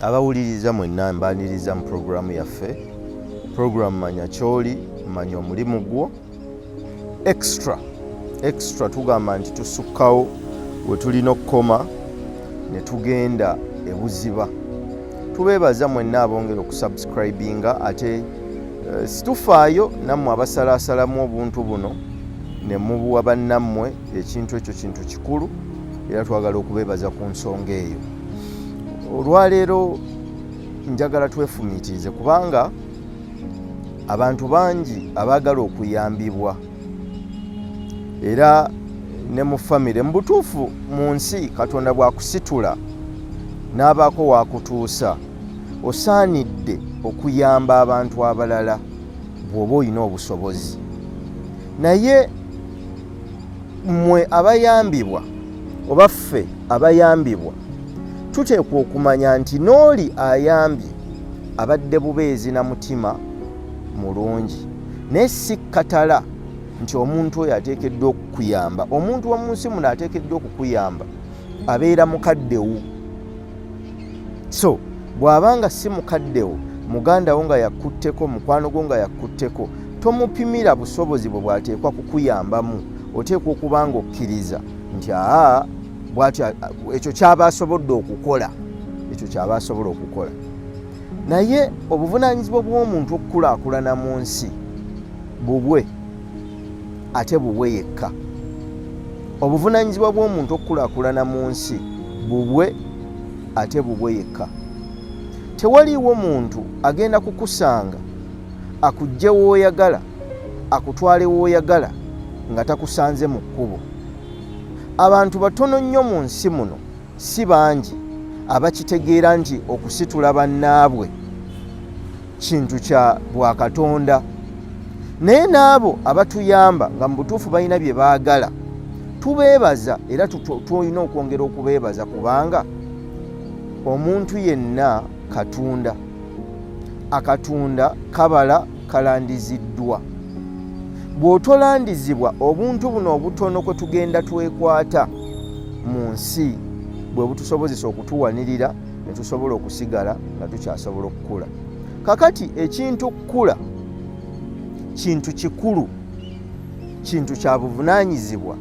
Abawuliriza mwenna, mbaniriza mu puroguramu yaffe, puroguramu Manya Kyoli, Manya Omulimu Gwo Extra. Extra tugamba nti tusukkawo we tulina okukoma ne tugenda ebuziba. Tubeebaza mwenna abongera okusubscribinga, ate situfaayo nammwe abasalaasalamu obuntu buno ne mubuwa bannammwe. Ekintu ekyo kintu kikulu, era twagala okubeebaza ku nsonga eyo. Olwaleero njagala twefumiitirize, kubanga abantu bangi abaagala okuyambibwa, era ne mu famire. Mu butuufu, mu nsi Katonda bw'akusitula n'abaako waakutuusa, osaanidde okuyamba abantu abalala bw'oba olina obusobozi. Naye mmwe abayambibwa, oba ffe abayambibwa, tuteekwa okumanya nti n'oli ayambye abadde bubeezi na mutima mulungi, naye si katala nti omuntu oyo ateekeddwa okukuyamba. Omuntu wa munsi muno ateekeddwa okukuyamba abeera mukaddewo. So bw'abanga si mukaddewo, muganda wo nga yakutteko, mukwano gwo nga yakutteko, tomupimira busobozi bwe bw'ateekwa kukuyambamu. Oteekwa okuba nga okkiriza nti aa, bwatyo ekyo kyaba asobodde okukola, ekyo kyaba asobola okukola. Naye obuvunaanyizibwa bw'omuntu okukulaakulana mu nsi bubwe, ate bubwe yekka. Obuvunaanyizibwa bw'omuntu okukulaakulana mu nsi bubwe, ate bubwe yekka. Tewaliiwo muntu agenda kukusanga akujje w'oyagala, akutwale w'oyagala nga takusanze mu kkubo. Abantu batono nnyo mu nsi muno, si bangi abakitegeera nti okusitula bannaabwe kintu kya bwakatonda. Naye n'abo abatuyamba nga mu butuufu balina bye baagala, tubeebaza, era tulina okwongera okubeebaza, kubanga omuntu yenna katunda, akatunda kabala kalandiziddwa. Bw'otolandizibwa, obuntu buno obutono kwe tugenda twekwata mu nsi bwe butusobozesa okutuwanirira ne tusobola okusigala nga tukyasobola okukula. Kakati ekintu kukula kintu kikulu, kintu kya buvunaanyizibwa,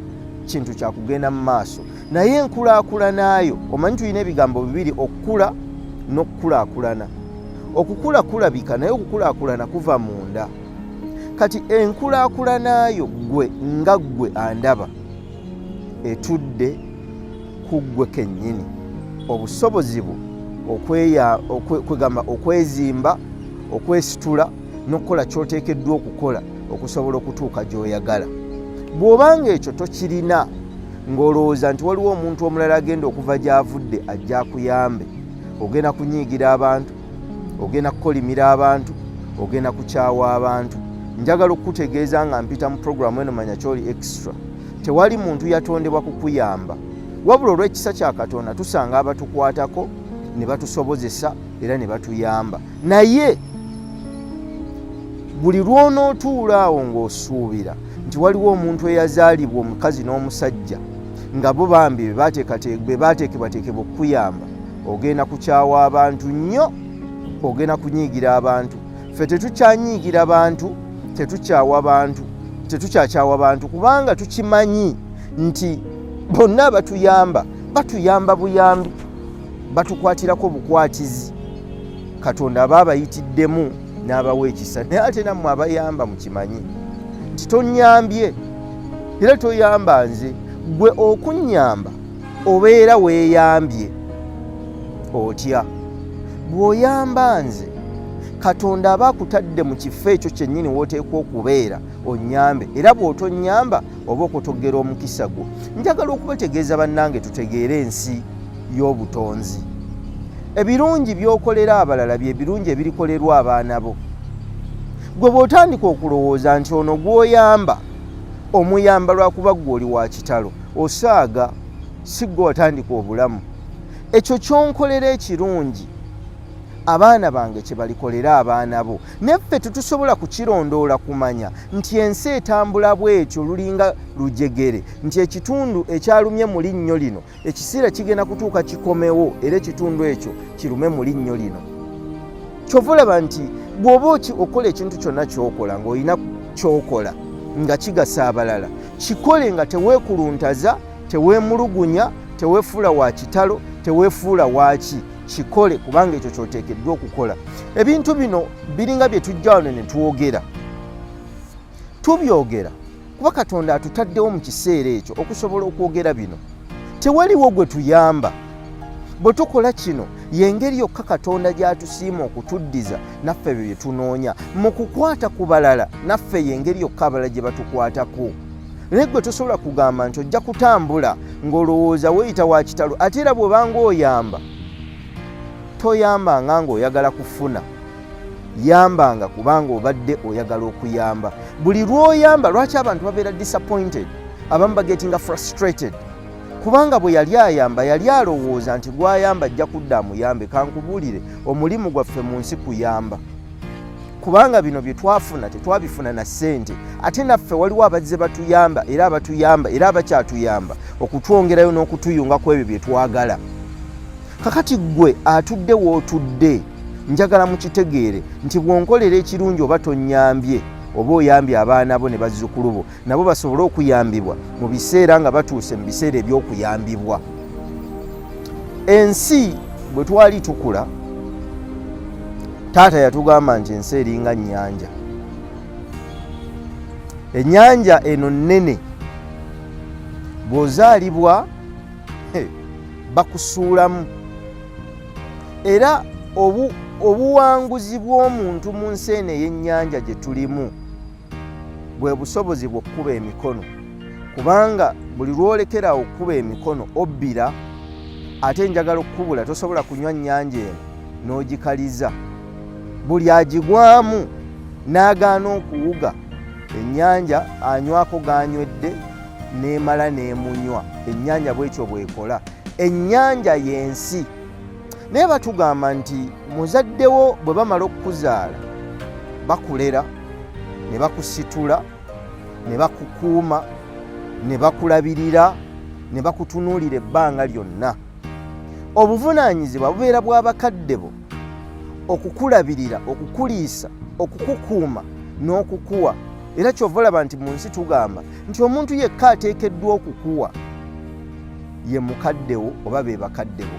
kintu kya kugenda mu maaso. Naye enkulaakulanayo, omanyi tulina ebigambo bibiri, okukula n'okukulaakulana. Okukula kulabika, naye okukulaakulana kuva munda. Kati enkulaakulanayo ggwe nga ggwe andaba etudde ku ggwe kennyini, obusobozi bwo kwegamba okwezimba, okwesitula n'okukola ky'oteekeddwa okukola okusobola okutuuka gy'oyagala. Bw'obanga ekyo tokirina, ng'olowooza nti waliwo omuntu omulala agenda okuva gy'avudde ajja akuyambe, ogenda kunyiigira abantu, ogenda kukolimira abantu, ogenda kukyawa abantu. Njagala okukutegeeza nga mpita mu puroguramu eno Manya Kyoli Extra, tewali muntu yatondebwa kukuyamba, wabula olw'ekisa kya Katonda tusanga abatukwatako ne batusobozesa era ne batuyamba. Naye buli lw'onootuula awo ng'osuubira nti waliwo omuntu eyazaalibwa omukazi n'omusajja nga bo bambi be baateekebwateekebwa okukuyamba, ogenda kukyawa abantu nnyo, ogenda kunyiigira abantu. Ffe tetukyanyiigira bantu, tetukyawa bantu, tetukyakyawa bantu, kubanga tukimanyi nti bonna abatuyamba batuyamba buyambi, batukwatirako bukwatizi. Katonda aba abayitiddemu n'abawa ekisa. Naye ate nammwe abayamba, mukimanyi nti tonyambye era toyamba nze. Gwe okunnyamba obeera weeyambye otya? Bw'oyamba nze, Katonda aba akutadde mu kifo ekyo kyennyini w'oteekwa okubeera onnyambe, era bw'otonnyamba oba okutogera omukisa gwo. Njagala okubategeeza bannange, tutegeere ensi y'obutonzi. Ebirungi by'okolera abalala bye birungi ebirikolerwa abaana bo. Gwe bw'otandika okulowooza nti ono gw'oyamba omuyamba lwakuba ggwe oli wa kitalo, osaaga. Si ggwe watandika obulamu. Ekyo kyonkolera ekirungi Abaana bange kye balikolera abaana bo. Neffe tetusobola kukirondoola kumanya nti ensi etambula bwetyo, lulinga lujegere, nti ekitundu ekyalumye mu linnyo lino ekiseera kigenda kutuuka kikomewo era ekitundu ekyo kirume mu linnyo lino. Kyova olaba nti bw'oba okola ekintu kyonna ky'okola ng'olina ky'okola nga kigasa abalala, kikole nga teweekuluntaza, teweemulugunya, teweefuula wa kitalo, teweefuula waaki. Kikole kubanga ekyo kyoteekeddwa okukola. Ebintu bino biringa bye tujja wano ne twogera, tubyogera kuba Katonda atutaddewo mu kiseera ekyo okusobola okwogera bino. Tewaliwo gwe tuyamba bwe tukola kino. Y'engeri yokka Katonda gy'atusiima okutuddiza naffe ebyo bye tunoonya mu kukwata ku balala, naffe y'engeri yokka abalala gye batukwatako. Naye gwe tosobola kugamba nti ojja kutambula ng'olowooza weeyita wa kitalo. Ate era bw'obanga oyamba, toyambanga ng'oyagala kufuna, yambanga kubanga obadde oyagala okuyamba. Buli lw'oyamba, lwaki abantu babeera disappointed, abamu bagetinga frustrated? Kubanga bwe yali ayamba yali alowooza nti gwayamba ajja kudda amuyambe. Kankubuulire, omulimu gwaffe mu nsi kuyamba, kubanga bino bye twafuna tetwabifuna na ssente. Ate naffe waliwo abazze batuyamba era abatuyamba era abakyatuyamba okutwongerayo n'okutuyunga ku ebyo bye twagala. Kakati ggwe atudde w'otudde, njagala mukitegeere nti bw'onkolera ekirungi oba tonnyambye, oba oyambye abaana bo ne bazzukulu bo, nabo basobole okuyambibwa mu biseera nga batuuse mu biseera eby'okuyambibwa. Ensi bwe twali tukula, taata yatugamba nti ensi eringa nnyanja. Ennyanja eno nnene, bw'ozaalibwa bakusuulamu, era obuwanguzi bw'omuntu mu nsi eno ey'ennyanja gye tulimu bwe busobozi bw'okkuba emikono, kubanga buli lw'olekerawo okkuba emikono obbira. Ate njagala okkubula, tosobola kunywa nnyanja eno n'ogikaliza. Buli agigwamu n'agaana okuwuga ennyanja anywako g'anywedde n'emala n'emunywa. Ennyanja bwekyo bw'ekola. Ennyanja y'ensi. Naye batugamba nti muzaddewo bwe bamala okukuzaala bakulera ne bakusitula ne bakukuuma ne bakulabirira ne bakutunuulira ebbanga lyonna. Obuvunaanyizibwa bubeera bw'abakadde bo okukulabirira, okukuliisa, okukukuuma n'okukuwa. Era kyova olaba nti mu nsi tugamba nti omuntu yekka ateekeddwa okukuwa ye mukaddewo oba be bakadde bo.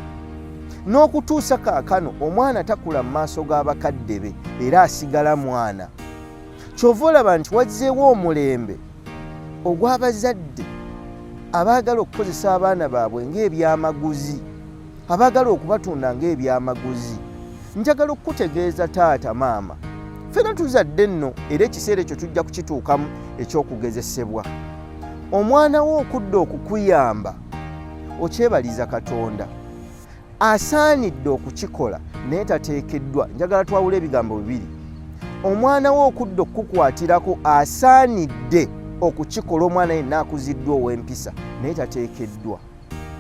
N'okutuusa kaakano omwana takula mu maaso g'abakadde be, era asigala mwana. Kyova olaba nti wazzeewo omulembe ogw'abazadde abaagala okukozesa abaana baabwe ng'ebyamaguzi, abaagala okubatunda ng'ebyamaguzi. Njagala okukutegeeza taata, maama, ffena tuzadde nno, era ekiseera ekyo tujja kukituukamu eky'okugezesebwa. Omwana wo okudda okukuyamba okyebaliza Katonda, asaanidde okukikola naye tateekeddwa. Njagala twawula ebigambo bibiri. Omwana wo okudda okukukwatirako asaanidde okukikola, omwana yenna akuziddwa ow'empisa, naye tateekeddwa.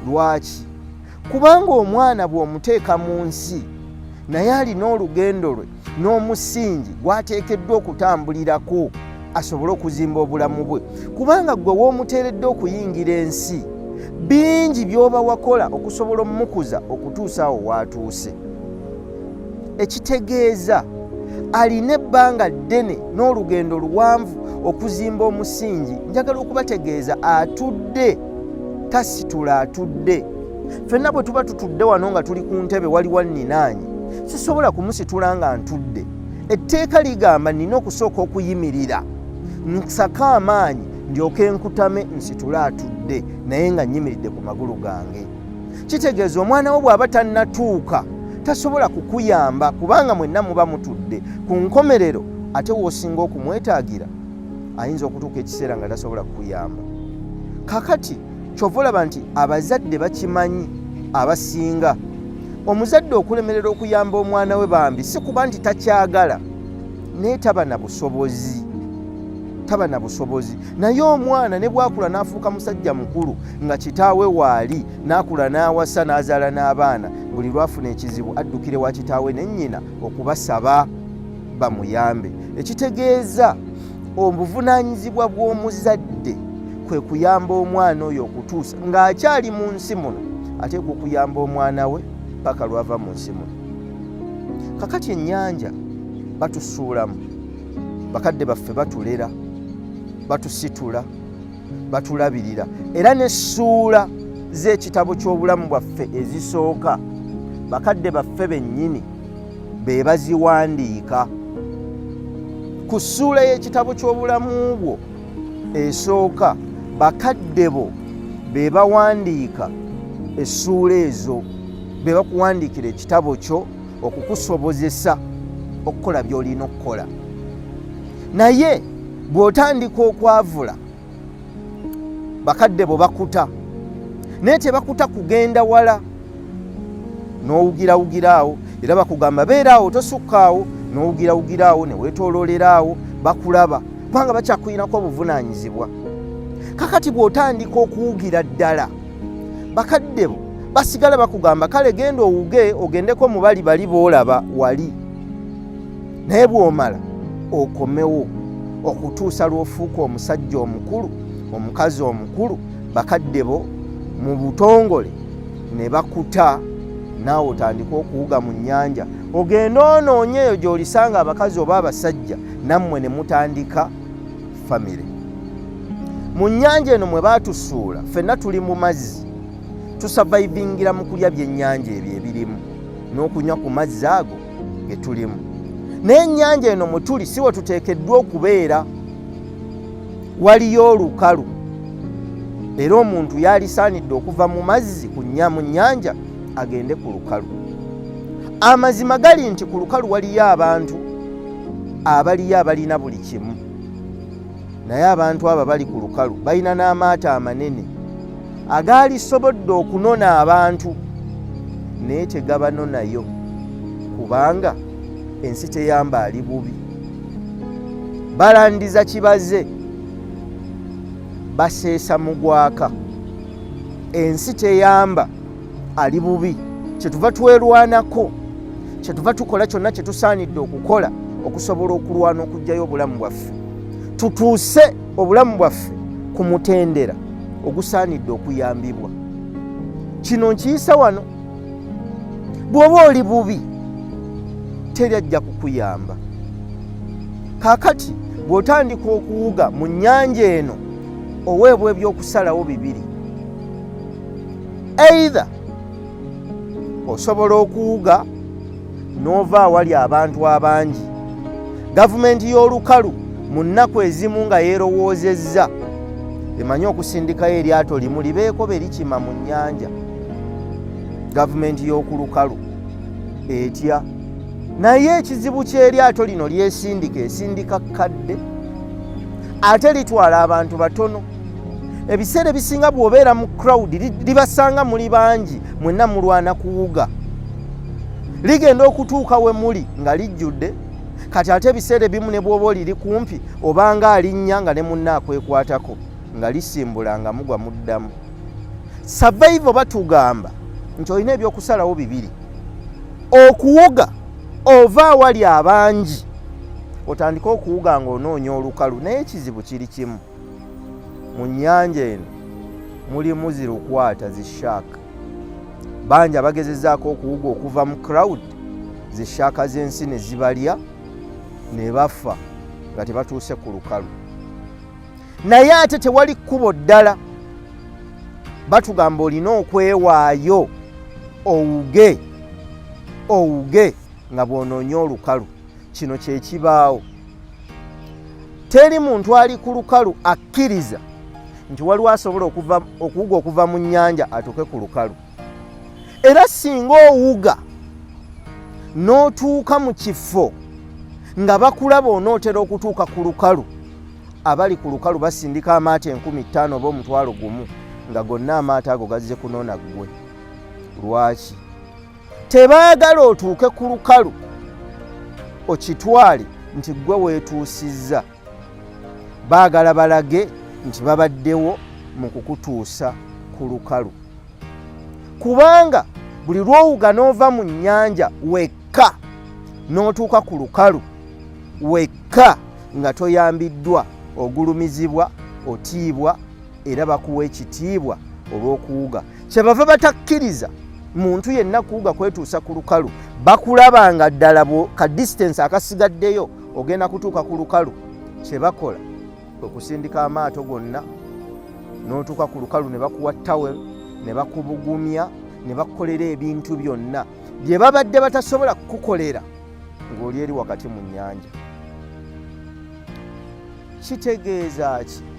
Lwaki? Kubanga omwana bw'omuteeka mu nsi naye alina olugendo lwe n'omusingi gw'ateekeddwa okutambulirako asobole okuzimba obulamu bwe. Kubanga ggwe w'omuteeredde okuyingira ensi, bingi by'oba wakola okusobola omumukuza okutuusa awo w'atuuse. Ekitegeeza alina ebbanga ddene n'olugendo luwanvu okuzimba omusingi. Njagala okubategeeza, atudde tasitula, atudde. Ffenna bwe tuba tutudde wano nga tuli ku ntebe, waliwo anninaanye, sisobola kumusitula nga ntudde. Etteeka ligamba nina okusooka okuyimirira, nsake amaanyi, ndyoke nkutame nsitule atudde, naye nga nnyimiridde ku magulu gange. Kitegeeza omwana wo bw'aba tannatuuka tasobola kukuyamba, kubanga mwenna muba mutudde. Ku nkomerero ate w'osinga okumwetaagira ayinza okutuuka ekiseera nga tasobola kukuyamba. Kakati kyova olaba nti abazadde bakimanyi abasinga, omuzadde okulemerera okuyamba omwana we bambi si kuba nti takyagala, naye taba na busobozi. Taba na busobozi. Naye omwana ne bwakula n'afuuka musajja mukulu nga kitaawe waali, n'akula n'awasa n'azaala n'abaana, buli lwafuna ekizibu addukire wa kitaawe ne nnyina okubasaba bamuyambe. Ekitegeeza obuvunaanyizibwa bw'omuzadde kwe kuyamba omwana oyo okutuusa ng'akyali mu nsi muno, ateekwa okuyamba omwana we paka lwava mu nsi muno. Kakati ennyanja batusuulamu, bakadde baffe batulera, batusitula, batulabirira, era n'essuula z'ekitabo ky'obulamu bwaffe ezisooka bakadde baffe bennyini be baziwandiika. Ku ssuula y'ekitabo ky'obulamu bwo esooka, bakadde bo be bawandiika essuula ezo, be bakuwandiikira ekitabo kyo okukusobozesa okukola by'olina okukola. Naye bw'otandika okwavula, bakadde bo bakuta, naye tebakuta kugenda wala, n'owugirawugira awo, era bakugamba beera awo, tosukka awo, n'owugirawugira awo ne weetooloolera awo, bakulaba kubanga bakyakuyinako obuvunaanyizibwa. Kakati bw'otandika okuwugira ddala, bakadde bo basigala bakugamba kale genda owuge, ogendeko mu bali bali boolaba wali, naye bw'omala okomewo okutuusa lw'ofuuka omusajja omukulu, omukazi omukulu, bakadde bo mu butongole ne bakuta, naawe otandike okuwuga mu nnyanja, ogende onoonye eyo gy'olisanga abakazi oba abasajja, nammwe ne mutandika famire. Mu nnyanja eno mwe baatusuula, ffenna tuli mu mazzi, tusavaivingira mu kulya byennyanja ebyo ebirimu n'okunywa ku mazzi ago ge tulimu. Naye ennyanja eno mwe tuli si we tuteekeddwa okubeera, waliyo olukalu, era omuntu yalisaanidde okuva mu mazzi mu nnyanja agende ku lukalu. Amazima gali nti ku lukalu waliyo abantu abaliyo abalina buli kimu, naye abantu abo bali ku lukalu balina n'amaato amanene agaalisobodde okunona abantu, naye tegabanonayo kubanga ensi teyamba ali bubi. Balandiza kibaze, baseesa mugwaka. Ensi teyamba ali bubi. Kyetuva twerwanako, kyetuva tukola kyonna kyetusaanidde okukola okusobola okulwana okuggyayo obulamu bwaffe, tutuuse obulamu bwaffe ku mutendera ogusaanidde okuyambibwa. Kino nkiyisa wano, bw'oba oli bubi teri ajja kukuyamba. Kaakati bw'otandika okuwuga mu nnyanja eno, oweebwa ebyokusalawo bibiri. Either osobola okuwuga n'ova awali abantu abangi, gavumenti y'olukalu mu nnaku ezimu nga yeerowoozezza emanyi okusindikayo eryato limu libeeko be likima mu nnyanja. Gavumenti y'oku lukalu etya? Naye ekizibu ky'eryato lino lyesindika, esindika kkadde, ate litwala abantu batono. Ebiseera ebisinga bw'obeera mu crowd libasanga muli bangi, mwenna mulwana kuwuga, ligenda okutuuka we muli nga lijjudde. Kati ate ebiseera ebimu ne bw'oba oliri kumpi, obanga alinnya nga ne munna akwekwatako, nga lisimbula nga mugwa muddamu. Survival batugamba nti olina ebyokusalawo bibiri: okuwuga ova awali abangi, otandike okuwuga ng'onoonya olukalu. Naye ekizibu kiri kimu, mu nnyanja eno mulimu zirukwata, zi shark bangi abagezezaako okuwuga okuva mu crowd, zi shark z'ensi ne zibalya ne bafa nga tebatuuse ku lukalu. Naye ate tewali kkubo ddala, batugamba olina okwewaayo owuge owuge nga bw'onoonya olukalu. Kino kyekibaawo, teri muntu ali ku lukalu akkiriza nti waliwo asobola okuwuga okuva mu nnyanja atuuke ku lukalu. Era singa owuga n'otuuka mu kifo nga bakulaba onootera okutuuka ku lukalu, abali ku lukalu basindika amaato 5000 oba 10,000, nga gonna amaato ago gazze kunona ggwe. Lwaki tebaagala otuuke ku lukalu okitwale nti ggwe weetuusizza? Baagala balage nti babaddewo mu kukutuusa ku lukalu, kubanga buli lw'owuga n'ova mu nnyanja wekka n'otuuka ku lukalu wekka nga toyambiddwa, ogulumizibwa, otiibwa, era bakuwa ekitiibwa olw'okuwuga. Kyebava batakkiriza muntu yenna kuwuga kwetuusa ku lukalu. Bakulaba nga ddala ka distance akasigaddeyo ogenda kutuuka ku lukalu. Kyebakola kwe kusindika amaato gonna n'otuuka ku lukalu, ne bakuwa towel, ne bakubugumya, ne bakukolera ebintu byonna bye babadde batasobola kukukolera ng'oli eri wakati mu nnyanja. Kitegeeza ki?